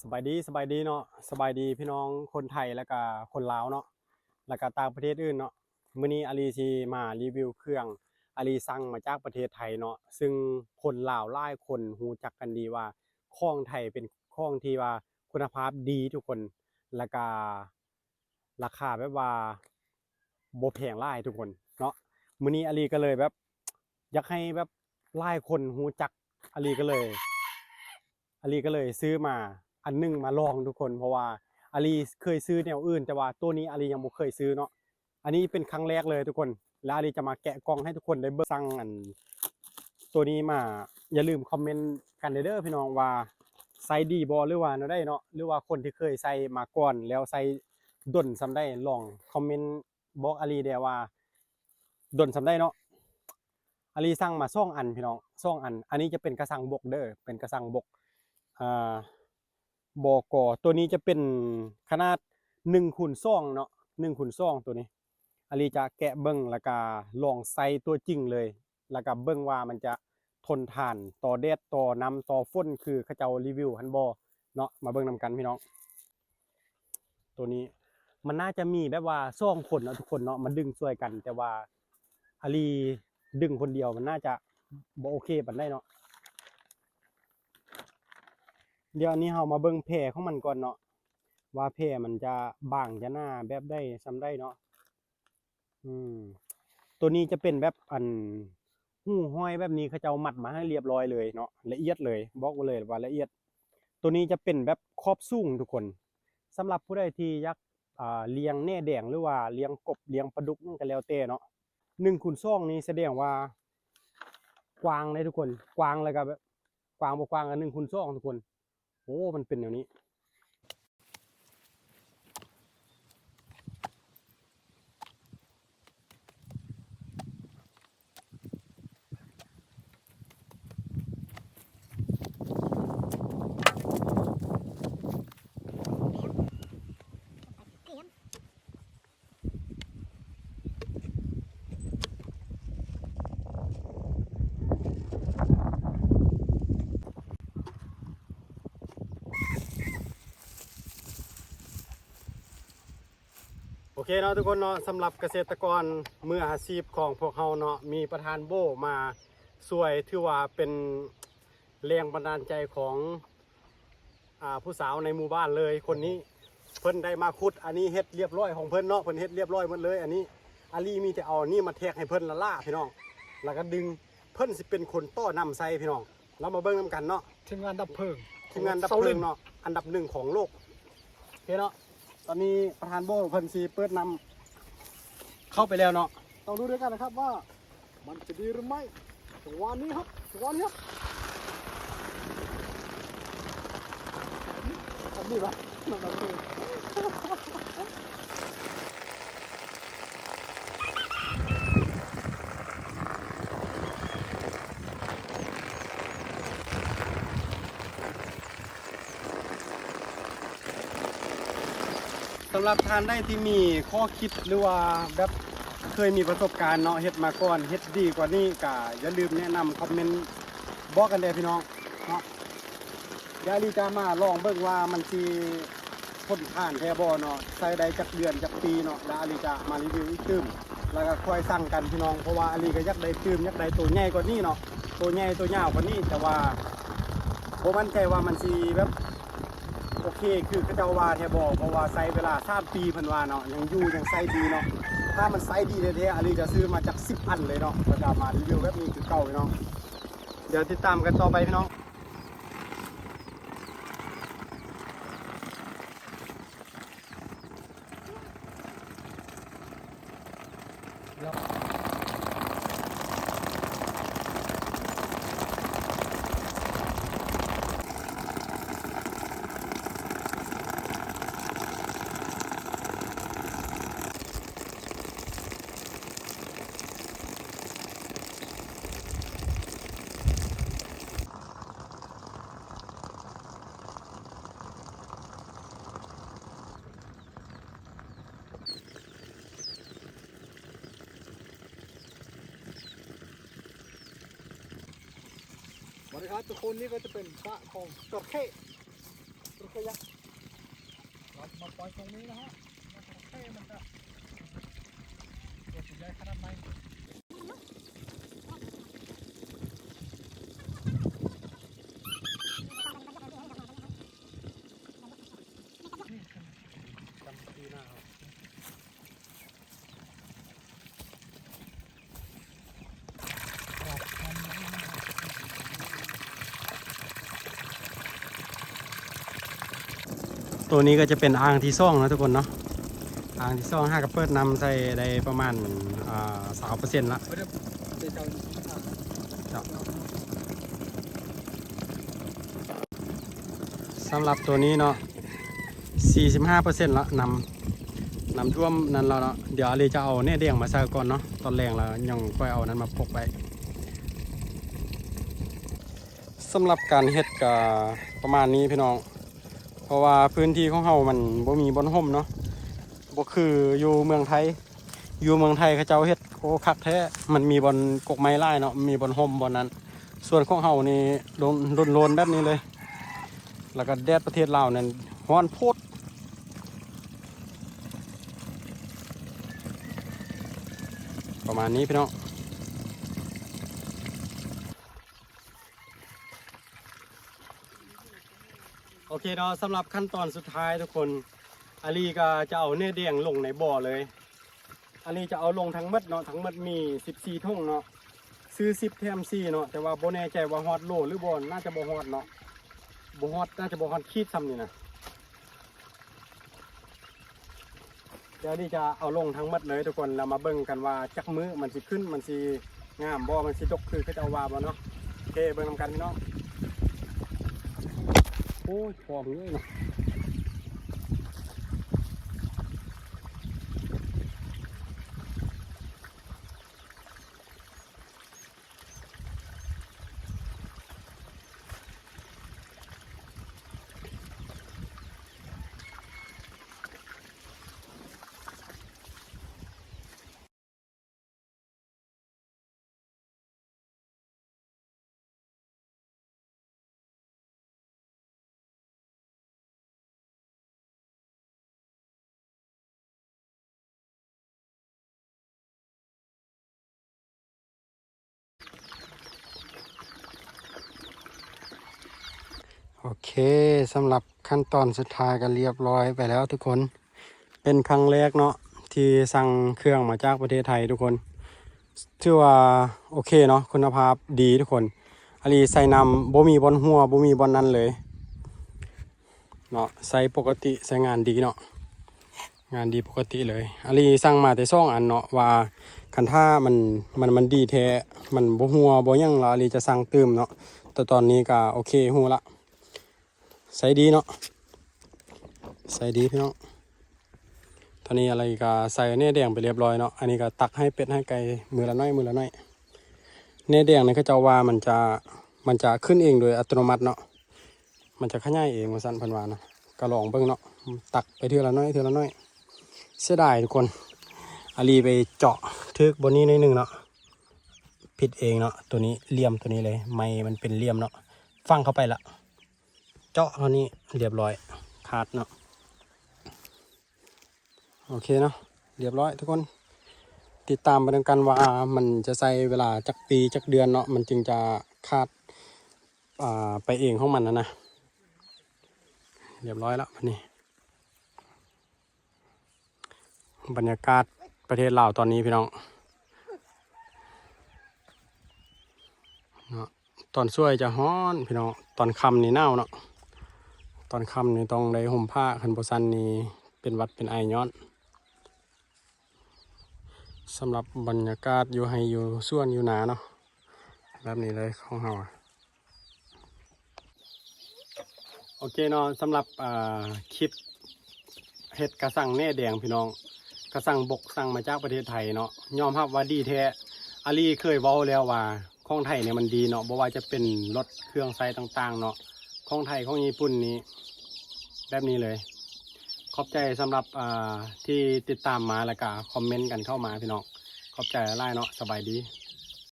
ສະບາຍດີ ສະບາຍດີເນາະ ສະບາຍດີພີ່ນ້ອງຄົນໄທ ແລ້ວກະຄົນລາວເນາະ ແລ້ວກະຕ່າງປະເທດອື່ນເນາະ. ມື້ນີ້ອາລີຊິມາຣີວິວເຄື່ອງ ອາລີສັ່ງມາຈາກປະເທດໄທເນາະ ຊຶ່ງຄົນລາວຫຼາຍຄົນຮູ້ຈັກກັນດີວ່າ ຂອງໄທເປັນຂອງທີ່ວ່າຄຸນນະພາບດີທຸກຄົນ ແລ້ວກະ ລາຄາແບບວ່າບໍ່ແພງຫຼາຍທຸກຄົນເນາະ. ມື້ນີ້ອາລີກໍເລີຍແບບ ຢາກໃຫ້ແບບຫຼາຍຄົນຮູ້ຈັກ ອາລີກໍເລີຍ ອາລີກໍເລີຍຊື້ມາອັນໜຶ່ງມາລອງທຸກຄົນ ເພາະວ່າອາລີເຄີຍຊື້ແນວອື່ນ ແຕ່ວ່າໂຕນີ້ອາລີຍັງບໍ່ເຄີຍຊື້ເນາະ. ອັນນີ້ເປັນຄັ້ງແລກເລີຍທຸກຄົນ ແລ້ວອາລີຈະມາແກະກ່ອງໃຫ້ທຸກຄົນໄດ້ເບິ່ງ. ສັ່ງອັນໂຕນີ້ມາ ຢ່າລືມຄອມເມັນກັນເດີພີ່ນ້ອງວ່າໃຊ້ດີບໍ່ ຫຼືວ່າແນວໃດເນາະ ຫຼືວ່າຄົນທີ່ເຄີຍໃຊ້ມາກ່ອນແລ້ວໃຊ້ດົນສ່ຳໃດ ລອງຄອມເມັນບອກອາລີແດ່ວ່າດົນສ່ຳໃດເນາະ. ອາລີສັ່ງມາສອງອັນພີ່ນ້ອງ ສອງອັນ. ອັນນີ້ຈະເປັນກະສັງບົກເດີ ເປັນກະສັງບົກ ອ່າ ບກ ໂຕນີ້ຈະເປັນຂະໜາດໜຶ່ງຄູນສອງເນາະ ໜຶ່ງຄູນສອງ ໂຕນີ້ ອາລີຈະແກະເບິ່ງ ແລ້ວກະລອງໃຊ້ຕົວຈິງເລີຍ ແລ້ວກະເບິ່ງວ່າມັນຈະທົນທານຕໍ່ແດດ ຕໍ່ນ້ຳ ຕໍ່ຝົນ ຄືເຂົາເຈົ້າຣີວິວຫັ້ນບໍ່ເນາະ. ມາເບິ່ງນຳກັນພີ່ນ້ອງ. ໂຕນີ້ມັນໜ້າຈະມີແບບວ່າສອງຄົນເນາະທຸກຄົນເນາະ ມາດຶງຊ່ວຍກັນ ແຕ່ວ່າອາລີດຶງຄົນດຽວມັນໜ້າຈະບໍ່ໂອເຄປານໃດເນາະ. ດຽວອັນນີ້ເຮົາມາເບິ່ງແພຂອງມັນກ່ອນເນາະ ວ່າແພມັນຈະບາງຈະໜາແບບໃດສ່ຳໃດເນາະ. ອືມ ໂຕນີ້ຈະເປັນແບບ ອັນ ຮູຫ້ອຍແບບນີ້ ເຂົາເຈົ້າມັດມາໃຫ້ລຽບລ້ອຍເລີຍເນາະ ລະອຽດເລີຍ ບອກໄວ້ເລີຍວ່າລະອຽດ. ໂຕນີ້ຈະເປັນແບບຂອບສູງທຸກຄົນ ສຳລັບຜູ້ໃດທີ່ຢາກ ອ່າ ລ້ຽງແໜແດງ ຫຼືວ່າລ້ຽງກົບ ລ້ຽງປາດຸກ ຫຍັງກໍແລ້ວແຕ່ເນາະ. ໜຶ່ງຄູນສອງນີ້ສະແດງວ່າກວ້າງເດ້ທຸກຄົນ ກວ້າງ ແລ້ວກໍແບບ ກວ້າງບໍ່ກວ້າງກໍໜຶ່ງຄູນສອງທຸກຄົນ. ໂອ້ ມັນເປັນແນວນີ້. ໂອເຄເນາະທຸກຄົນເນາະ ສຳລັບກະເສດຕະກອນມືອາຊີບຂອງພວກເຮົາເນາະ ມີປະທານໂບ້ມາຊ່ວຍ ຖືວ່າເປັນແຮງບັນດານໃຈຂອງ ອ່າ ຜູ້ສາວໃນໝູ່ບ້ານເລີຍຄົນນີ້. ເພິ່ນໄດ້ມາຂຸດ ອັນນີ້ເຮັດລຽບລ້ອຍຂອງເພິ່ນເນາະ ເພິ່ນເຮັດລຽບລ້ອຍໝົດເລີຍ. ອັນນີ້ອາລີມີແຕ່ເອົານີ້ມາແທກໃຫ້ເພິ່ນລ້າໆ ພີ່ນ້ອງ ແລ້ວກໍດຶງ. ເພິ່ນຊິເປັນຄົນຕໍ່ນ້ຳໃສ່ພີ່ນ້ອງ ເຮົາມາເບິ່ງນຳກັນເນາະ. ທີມງານດັບເພີງ ທີມງານດັບເພີງເນາະ ອັນດັບໜຶ່ງຂອງໂລກ. ໂອເຄເນາະ ຕອນນີ້ປະທານໂບ້ເພິ່ນຊິເປີດນ້ຳເຂົ້າໄປແລ້ວເນາະ. ຕ້ອງດູດ້ວຍກັນນະຄັບວ່າ ມັນຈະດີຫຼືໄມ່. ຈັງຫວະນີ້ຄັບ ຈັງຫວະນີ້ຄັບ ອັນນີ້ວະ ສຳລັບທ່ານໃດທີ່ມີຂໍ້ຄິດ ຫຼືວ່າແບບເຄີຍມີປະສົບການເນາະ ເຮັດມາກ່ອນ ເຮັດດີກວ່ານີ້ ກະຢ່າລືມແນະນຳຄອມເມັນບອກກັນແດ່ພີ່ນ້ອງເນາະ. ດຽວອາລີຈະມາລອງເບິ່ງວ່າມັນຊິ ທົນທານແທ້ບໍ່ເນາະ ໃຊ້ໄດ້ຈັກເດືອນຈັກປີເນາະ ແລ້ວອາລີຈະມາຣີວິວອີກຕື່ມ ແລ້ວກໍຄ່ອຍສັ່ງກັນພີ່ນ້ອງ ເພາະວ່າອາລີກໍຢາກໄດ້ຕື່ມ ຢາກໄດ້ໂຕໃຫຍ່ກວ່ານີ້ເນາະ ໂຕໃຫຍ່ໂຕຍາວກວ່ານີ້ ແຕ່ວ່າບໍ່ໝັ້ນໃຈວ່າມັນຊິແບບໂອເຄຄືເຂົາເຈົ້າວ່າແທ້ບໍ່ ເພາະວ່າໃຊ້ເວລາສາມປີເພິ່ນວ່າເນາະ ຍັງຢູ່ຍັງໃຊ້ດີເນາະ. ຖ້າມັນໃຊ້ດີແທ້ໆ ອາລີຈະຊື້ມາຈັກສິບອັນເລີຍເນາະ ແລ້ວກໍມາຣີວິວແບບນີ້ຄືເກົ່າພີ່ນ້ອງ. ດຽວຕິດຕາມກັນຕໍ່ໄປພີ່ນ້ອງ. สวัสดีครับทุกคน นี่ก็จะเป็นสระของจระเข้ จระ เราจะมาปล่อยตรงนี้นะฮะ มันจะเท่ มันจะตัวใหญ่ขนาดไหน ตัวนี้ก็จะเป็นอ่างที่สองนะทุกคนเนาะ อ่างที่สอง หากะเปิดน้ำใส่ได้ประมาณ อ่า ซาวเปอร์เซ็นต์ ละ สำหรับตัวนี้เนาะ สี่สิบห้าเปอร์เซ็นต์ ละ น้ำ น้ำท่วมนั่นแล้วเนาะ เดี๋ยวอาลีจะเอาแหนแดงมาใส่ก่อนเนาะ ตอนแลงแล้วยังค่อยเอานั้นมาปกไว้ สำหรับการเฮ็ดก็ประมาณนี้พี่น้อง เพราะว่าพื้นที่ของเฮามันบ่มีบ่อนฮ่มเนาะ บ่คืออยู่เมืองไทย อยู่เมืองไทยเขาเจ้าเฮ็ด โอ้ คักแท้ มันมีบ่อนกกไม้หลายเนาะ มีบ่อนฮ่มบ่อนนั้น ส่วนของเฮานี่โลน โลนๆ แบบนี้เลย แล้วก็แดดประเทศลาวนั่นร้อนโพด ประมาณนี้พี่น้อง โอเคเนาะ สำหรับขั้นตอนสุดท้ายทุกคน อาลีก็จะเอาแหนแดงลงในบ่อเลย อาลีจะเอาลงทั้งหมดเนาะ ทั้งหมดมีสิบสี่ถุงเนาะ ซื้อสิบแถมสี่เนาะ แต่ว่าบ่แน่ใจว่าฮอดโลหรือบ่ น่าจะบ่ฮอดเนาะ บ่ฮอด น่าจะบ่ฮอดขีดซ้ำนี่นะ เดี๋ยวนี้จะเอาลงทั้งหมดเลยทุกคน แล้วมาเบิ่งกันว่าจักมื้อมันสิขึ้น มันสิงามบ่ มันสิดกคือเขาเจ้าว่าบ่เนาะ โอเค เบิ่งนำกันพี่น้อง โอ้ย พร้อมเลยเนาะ โอเค สำหรับขั้นตอนสุดท้ายก็เรียบร้อยไปแล้วทุกคน เป็นครั้งแรกเนาะ ที่สั่งเครื่องมาจากประเทศไทยทุกคน ถือว่าโอเคเนาะ คุณภาพดีทุกคน อาลีใส่น้ำบ่มีบ่อนหัว บ่มีบ่อนนั้นเลยเนาะ ใส่ปกติ ใช้งานดีเนาะ งานดีปกติเลย อาลีสั่งมาแต่สองอันเนาะ ว่าคันถ้ามัน มัน มันดีแท้ มันบ่หัวบ่หยัง แล้วอาลีจะสั่งตื่มเนาะ แต่ตอนนี้ก็โอเค ฮู้ละ ใส่ดีเนาะ ใส่ดีพี่น้อง ตอนนี้อาลีก็ใส่แหนแดงไปเรียบร้อยเนาะ อันนี้ก็ตักให้เป็ดให้ไก่มื้อละน้อย มื้อละน้อย แหนแดงนี่เขาเจ้าว่ามันจะ มันจะขึ้นเองโดยอัตโนมัติเนาะ มันจะขยายเองว่าซั่นเพิ่นว่านะ ก็ลองเบิ่งเนาะ ตักไปเทื่อละน้อย เทื่อละน้อย เสียดายทุกคน อาลีไปเจาะถืกบ่อนนี้หน่อยหนึ่งเนาะ ผิดเองเนาะ ตัวนี้เหลี่ยมตัวนี้เลย ไม้มันเป็นเหลี่ยมเนาะ ฟังเข้าไปละ เจาะเท่านี้เรียบร้อย ขาดเนาะ โอเคเนาะ เรียบร้อยทุกคน ติดตามไปนำกันว่ามันจะใช้เวลาจักปีจักเดือนเนาะ มันจึงจะขาด อ่า ไปเองของมันนะนะ เรียบร้อยแล้วบัดนี้ บรรยากาศประเทศลาวตอนนี้พี่น้องเนาะ ตอนสวยจะฮ้อนพี่น้อง ตอนค่ำนี่หนาวเนาะ ตอนค่ำนี่ต้องได้ห่มผ้า คันบ่ซั้นนี่เป็นหวัดเป็นไอย้อน สำหรับบรรยากาศอยู่ไฮ่อยู่สวนอยู่นาเนาะ แบบนี้เลยของเฮาอะ โอเคเนาะ สำหรับ อ่า คลิปเฮ็ดกระสังแหนแดงพี่น้อง กระสังบกสั่งมาจากประเทศไทยเนาะ ยอมรับว่าดีแท้ อาลีเคยเว้าแล้วว่าของไทยเนี่ยมันดีเนาะ บ่ว่าจะเป็นรถเครื่องใช้ต่างๆเนาะ ของไทยของญี่ปุ่นนี่แบบนี้เลย ขอบใจสำหรับ อ่า ที่ติดตามมา แล้วก็คอมเมนต์กันเข้ามาพี่น้อง ขอบใจหลายๆเนาะ สบายดี